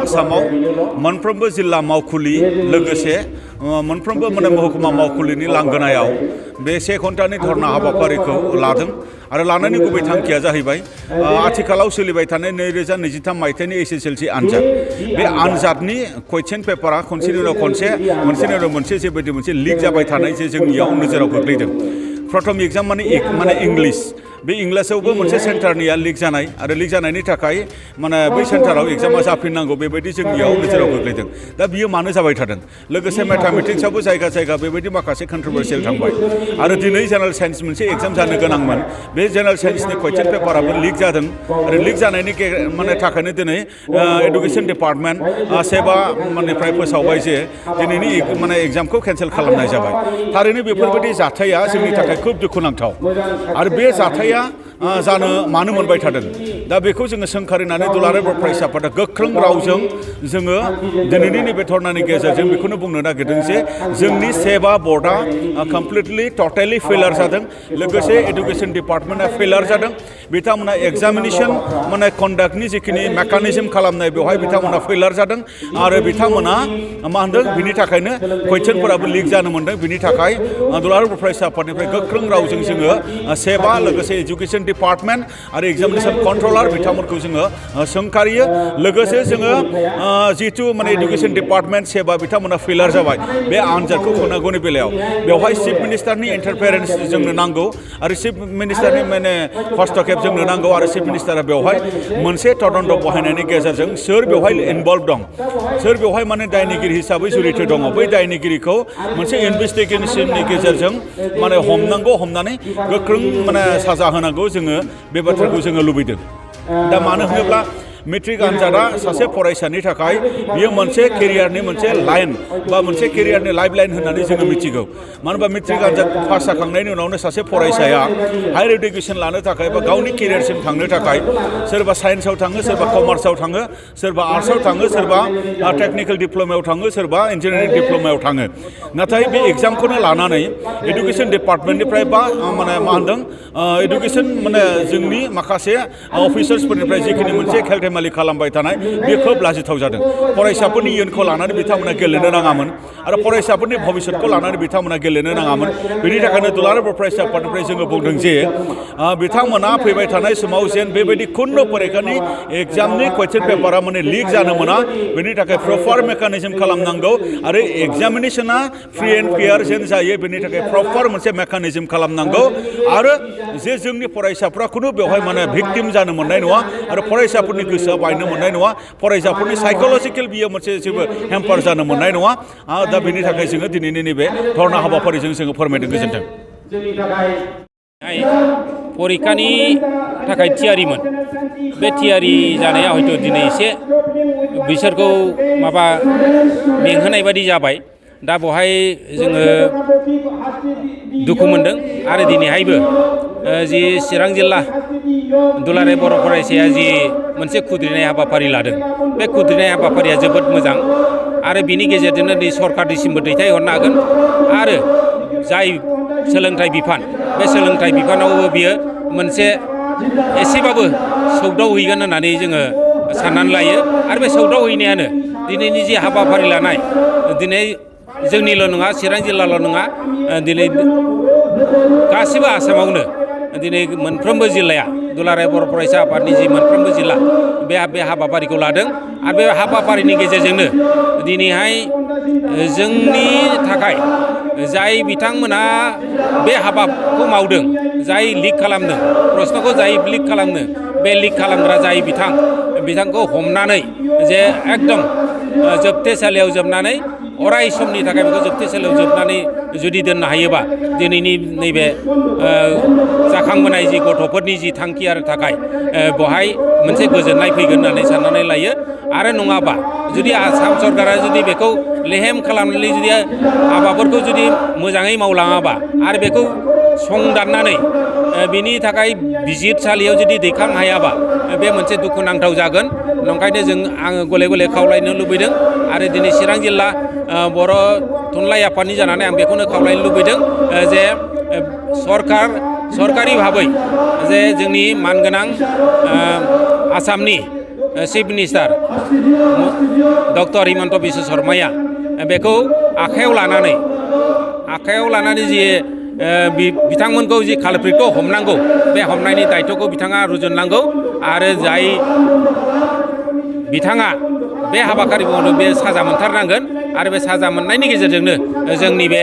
आसामाव मोनफ्रोमबो जिल्ला मावखुलि लोगोसे मोनफ्रोमबो महकुमा मावखुलिनि लांगोनायाव बे 1 घन्टानि धरना हाबाफारिखौ लादों आरो लानायनि गुबै थांखिया जाहैबाय आथिखालाव सोलिबाय थानाय 2023 मायथाइनि एसएसएलसि आनजाद बे आनजादनि कुइसन पेपारा खनसेनि उनाव खनसे मोनसेनि उनाव मोनसे जेबायदि मोनसे लिक जाबाय थानाय जे जोंनियाव नोजोराव गोग्लैदों प्रथम एग्जाम माने इंलिश बे इंलिसावबो मोनसे सेन्टारनिया लिक जानाय आरो लिक जानायनि थाखाय बै सेन्टाराव एग्जामा जाफिननांगौ बेबायदि जोंनियाव नोजोराव गोग्लैदों दा बियो मानो जाबाय थादों लोगोसे मैथमेटिक्सआवबो जायगा जायगा बेबायदि माखासे कन्ट्रोभार्सियेल थांबाय आरो दिनै जेनेरेल साइन्स मोनसे एग्जाम जानो गोनांमोन बे जेनेरेल साइन्सनि कुइसन पेपाराबो लिक जादों आरो लिक जानायनि थाखायनो दिनै एडुकेशन डिपार्टमेन्ट सेबा निफ्राय फोसावबाय जे दिनैनि एग्जामखौ केन्सेल खालामनाय जाबाय थारैनो बेफोरबायदि जाथाया जोंनि थाखाय खोब दुखुनांथाव आरो बे जाथाया जानो मानो मोनबाय थादों दा बेखौ जोङो सोंखारिनानै दुलाराय बर' फरायसा आफादा गोख्रों रावजों जोङो दिनैनि नैबे धरनानि गेजेरजों बेखौनो बुंनो नागिरदों जे जोंनि सेबा बर्डआ कमप्लिटलि टटेलि फेलार जादों लोगोसे एडुकेशन डिपार्टमेन्टआ फेलार जादों बिथांमोना एग्जामिनेशन कन्डाक्टनि जिखिनि मेकानिजम खालामनाय बेवहाय बिथांमोना फेलार जादों आरो बिथांमोना बिनि थाखायनो कुइसनफोराबो लिक जानो मोनदों बिनि थाखाय दुलाराय बर' फरायसा आफादनिफ्राय गोख्रों रावजों जोङो सेबा लोगोसे एजुकेशन डिपार्टमेन्ट आरो एग्जामिनेशन कन्ट्रलार बिथांमोनखौ जोङो सोंखारियो लोगोसे जोङो जिहेतु एडुकेशन डिपार्टमेन्ट सेबा बिथांमोना फेलार जाबाय बे आनजादखौ खुंनांगौनि बेलायाव बेवहाय चिफ मिनिस्टारनि इन्टारफेरेन्स जोंनो नांगौ आरो चिफ मिनिस्टारनि हस्तक्षेप जोंनो नांगौ आरो चिफ मिनिस्टारा बेवहाय मोनसे तदन्त बहायनायनि गेजेरजों सोर बेवहाय इनभल्भ दं सोर बेवहाय दायनिगिरि हिसाबै जुरित दङ बै दायनिगिरिखौ मोनसे इनभेस्टिगेशननि गेजेरजों हमनांगौ हमनानै गोख्रों साजा होनांगौ जोङो बे बाथ्राखौ जोङो लुबैदों दा मानो होनोब्ला मेट्रिक आनजादा सासे फरायसानि थाखाय बियो मोनसे केरियारनि मोनसे लाइन बा मोनसे केरियारनि लाइफ लाइन होननानै जोङो मिथिगौ मानो होनबा मेट्रिक आनजाद पास जाखांनायनि उनावनो सासे फरायसाया हायार इडुकेशन लानो थाखाय बा गावनि केरियारसिम थांनो थाखाय सोरबा साइन्सआव थाङो सोरबा कमार्सआव थाङो सोरबा आर्ट्सआव थाङो सोरबा टेक्निकेल डिप्ल'मायाव थाङो सोरबा इन्जिनियारिं डिप्ल'मायाव थाङो नाथाय बे एग्जामखौनो लानानै एडुकेशन डिपार्टमेन्टनिफ्राय बा एडुकेशन जोंनि माखासे अफिसार्सफोरनिफ्राय जिखिनि मोनसे खेलथेमालि खालामबाय थानाय बे खोब लाजिथाव जादों फरायसाफोरनि इयुनखौ लानानै बिथांमोना गेलेनो नाङामोन आरो फरायसाफोरनि भबिष्यतखौ लानानै बिथांमोना गेलेनो नाङामोन बेनि थाखायनो दुलाराय बर' फरायसा आफादनिफ्राय जोङो बुंदों जे बिथांमोना फैबाय थानाय समाव जेन बेबायदि खुनु फरिखानि एग्जामनि कुइसन पेपारा लिक जानो मोना बेनि थाखाय प्रपार मेकानिजम खालामनांगौ आरो एग्जामिनेशना फ्रि एन्ड फेयार जेन जायो बेनि थाखाय प्रपार मोनसे मेकानिजम खालामनांगौ आरो जे जोंनि फरायसाफ्रा खुनु बेवहाय भिक्टिम जानो मोननाय नङा आरो फरायसाफोरनि गोसोआ बायनो मोननाय नङा फरायसाफोरनि साइकोलजिकेल बियो मोनसे जेबो हेम्पार जानो मोननाय नङा दा बेनि थाखाय जोङो दिनैनि नैबे धरना हाबाफारिजों जोङो फोरमायदों गोजोन्थों परिखानि थाखाय थियारिमोन बे थियारि जानाया हयथ' दिनै एसे बिसोरखौ मेंहोनाय बायदि जाबाय दा बेवहाय जोङो दुखु मोनदों आरो दिनैहायबो जि चिरां जिल्ला दुलाराय बर' फरायसाया जि मोनसे खुद्रिनाय हाबाफारि लादों बे खुद्रिनाय हाबाफारिया जोबोद मोजां आरो बिनि गेजेरजोंनो सरकारनिसिमबो दैथायहरनो हागोन आरो जाय सोलोंथाइ बिफान बे सोलोंथाइ बिफानावबो बियो मोनसे एसेबाबो सौदावहैगोन होननानै जोङो साननानै लायो आरो बे सौदावहैनायानो दिनैनि जि हाबाफारि लानाय दिनै जोंनिल' नङा चिरां जिल्लाल' नङा दिनै गासिबो आसामावनो दिनै मोनफ्रोमबो जिल्लाया दुलाराय बर' फरायसा आफादनि जि मोनफ्रोमबो जिल्ला बे हाबाफारिखौ लादों आरो बे हाबाफारिनि गेजेरजोंनो दिनैहाय जोंनि थाखाय जाय बिथांमोना बे हाबाखौ मावदों जाय लिक खालामदों प्रश्नखौ जाय लिक खालामदों बे लिक खालामग्रा जाय बिथांखौ हमनानै जे एकदम जोबथेसालियाव जोबनानै अराय समनि थाखाय बेखौ जोबथेसालियाव जोबनानै जुदि दोननो हायोबा दिनैनि नैबे जाखांबोनाय जि गथ'फोरनि जि थांखि आरो थाखाय बेवहाय मोनसे गोजोननाय फैगोन होननानै साननानै लायो आरो नङाबा जुदि आसाम सरकारा जुदि बेखौ लेहेम खालामनानै जुदि हाबाफोरखौ जुदि मोजाङै मावलाङाबा आरो बेखौ संदाननानै बिनि थाखाय बिजिरसालियाव जुदि दैखांनो हायाबा बे मोनसे दुखुनांथाव जागोन। नंखायनो आङो गले गले खावलायनो लुबैदों आरो दिनै चिरां जिल्ला बर' थुनलाइ आफादनि जानानै आं बेखौनो खावलायनो लुबैदों जे सरकारि भाबै जे जोंनि मानगोनां आसामनि chief minister doctor Himanta Biswa शर्माया बेखौ आखायाव लानानै जि बिथांमोनखौ जि कालप्रिटखौ हमनांगौ बे हमनायनि दायथ'खौ बिथाङा रुजुननांगौ आरो जाय बिथाङा बे हाबाफारि मावदों बे साजा मोनथारनांगोन आरो बे साजा मोननायनि गेजेरजोंनो जोंनि बे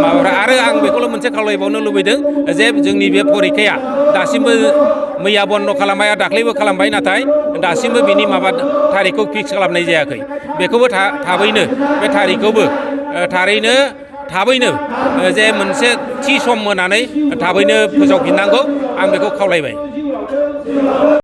माबाफ्रा आरो आं बेखौल' मोनसे खावलायबावनो लुबैदों जे जोंनि बे परिखाया दासिमबो मैया बन्द खालामबाय दाख्लैबो खालामबाय नाथाय दासिमबो बिनि थारिखखौ फिक्स खालामनाय जायाखै। बेखौबो थाबैनो बे थारिखखौबो थाबैनो जे मोनसे थि सम होनानै थाबैनो फोसावफिननांगौ आं बेखौ खावलायबाय।